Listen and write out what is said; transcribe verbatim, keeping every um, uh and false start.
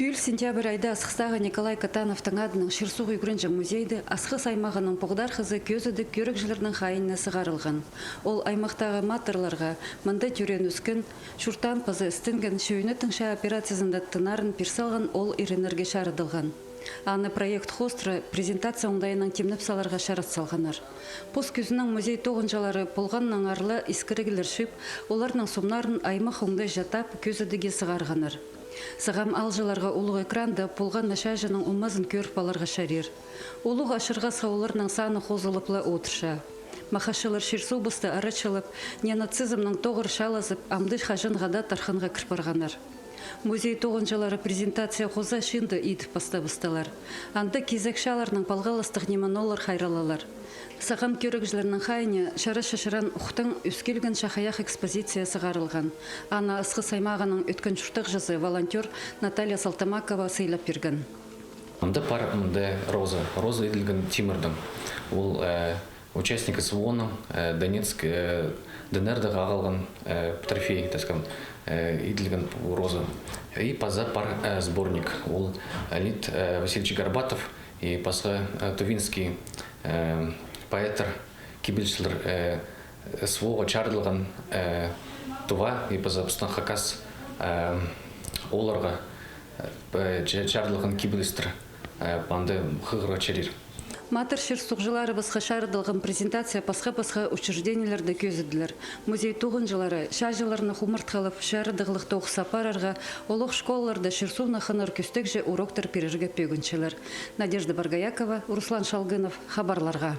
Пӱӱл сентябрь айда Асхыстағы Николай Катановтың адынаң чир-суғ ӱгренҷең музейде Асхыс аймағының поғдархызы кӧзідіг кӧрігҷілернің хайиинҷа сығарылған. Ол аймахтағы матырларға, мында тӧреен-ӧскен, чуртаан паза істенген, чӧйнеттің чаа операциязында тынарын пир салған ол иреннерге чарыдылған. Аны проект хоостыра презентация оңдайынаң тимнеп саларға чарат салғаннар. Пос кӧзінең музей тоғынҷылары полғаннаңар ла искіріглер чыып, оларның сомнарын аймах оңдайҷа таап, кӧзідігге сығарғаннар. Сағам аалҷыларға улуғ экранда полған на чааҷының омазын кӧріп аларға чарир. Улуғ ачырғасха оларның саны хозылып ла одырча. Махачылар чир-суубысты арачылап, неонацизмнең тоғыр чаалазып, амды хаҷанға даа тархынға кір парғаннар. Музей тоғынҷылары презентация хоза чыынды идіп пастабыстылар. Анда кизек чааларның палғалыстығ ниме нолар хайраллалар. Сағам кӧрігҷілернің хайиинҷа чарачы чаран ухтың ӧскелген чахайах экспозиция сығарылған. Аны Асхыс аймағының ӧткін чуртағҷызы, волонтёр Наталья Салтымакова сыйлап пирген. Мында пар, мында роза. Роза иділген тимірдең. Ол, э, участник СВО-ның, э, Донецк, э, ДНР-дегі ағылған, э, трофей, так скажем, э, иділген роза. И паза пар, э, сборник. Ол Леонид, э, Васильевич Горбатов и пасха, э, тувинский, э, поэттер, кибелісчілер, э, СВО-ға чарыдылған, э, тува и паза пістің хакас, э, оолларға, э, ча-, чарыдылған кибелістер, э, анда хығырарға чарир. Матыр чир-суғҷыларыбысха чарыдылған презентация пасха-пасха учреждениелерде кӧзіділер. Музей тоғынҷылары чааҷыларны хумартхалап, чарыдығлығ тоғыс апарарға, олох школаларда чир-суғны хынар кӧстегҷе уроктар пирерге пӧгінчелер. Надежда Боргоякова, Руслан Шалгынов, хабарларға.